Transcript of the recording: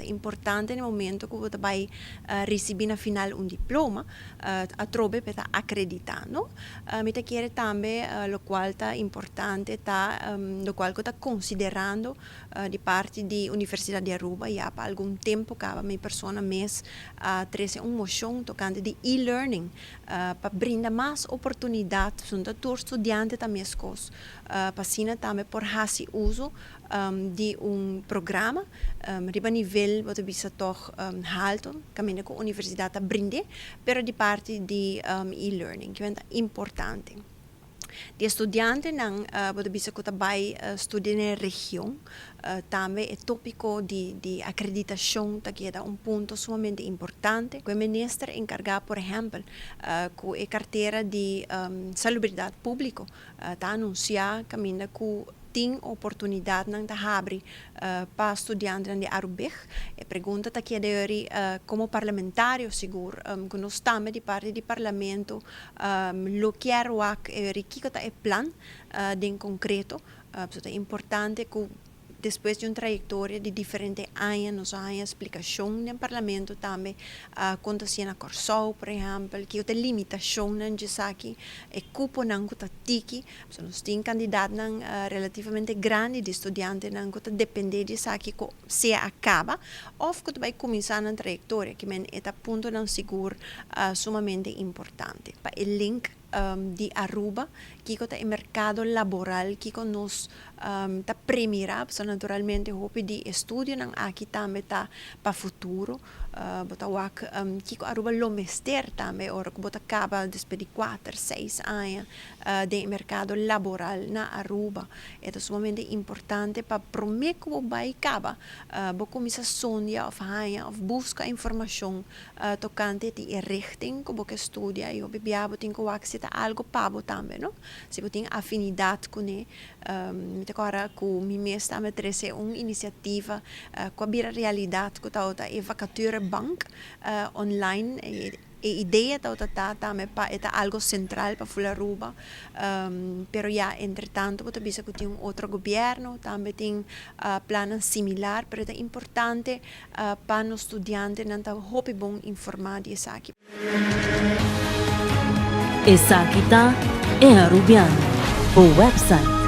Ta importante na e momento ku bo ta bai risibí na final un diploma, atrobe pa e ta akreditá, no? Mi ta kere tambe lokual ta importante ta lokual ku ta konsiderando di parti di Universidat di Aruba ya pa algun tempu kaba mi persona mes a trese un moshon tokante di e-learning pa brinda mas oportunidat pasobra tur studiante ta meskos pa asina tambe por hasi uso di un programa riba nivel bo ta bisa tòg halto kaminda ku universidat ta brind'é pero di parti di e-learning kimen ta importante. Di e studiantenan bo ta bisa ku ta bai studia den e region tambe e tópiko di di akreditashon ta keda un punto sumamente importante ku e minister enkargá por ehèmpel ku e kartera di salubridat públiko ta anunsiá kaminda ku tin oportunidatnan ta habri pa studiantenan di Arubig. E pregunta ta keda yori komo parlamentario sigur ku nos tambe di parti di parlamento lo kier wak yori kiko ta e plan den konkreto. Pasobra ta importante ku Despues di un trayektoria di diferente aña nos a haña splikashon den parlamento tambe kon ta hasié na Kòrsou por ehèmpel, kiko ta e limitashonnan dje esaki, e kuponan ku ta tiki. Pasobra nos tin kandidatnan relativamente grandi di studiantenan ku ta dependé di esaki ku sea a kaba òf ku ta bai kuminsá nan trayektoria, ki men e ta puntonan sigur sumamente importante pa e link. di Aruba, kiko ta e merkado laboral, kiko nos ta premirá, pasobra naturalmente hopi di e studionan aki tambe ta pa futuro, bo ta wak kiko Aruba lo mester tambe ora ku bo ta kaba despues di kuater, seis aña den e merkado laboral na Aruba. E ta sumamente importante pa promé ku bo bai kaba bo kuminsá sondia òf haña òf buska informashon Tokante di e richting ku bo ke studia i hopi bia bo tin ku wak si ta algu pa bo tambe no. Si bo tin afinidat kuné. Mi ta kòrda ku mi mes tambe trese un inisiativa ku a bira realidat ku tabata e vakature bank online. E idea tabata ta tambe pa e ta algu sentral pa ful Aruba. Pero ya entretanto bo ta bisa ku tin un otro gobièrnu tambe tin plannan similar pero e ta importante Pa nos studiantenan ta hopi bon informá di esaki. Esaki ta E Arubiano, bo website.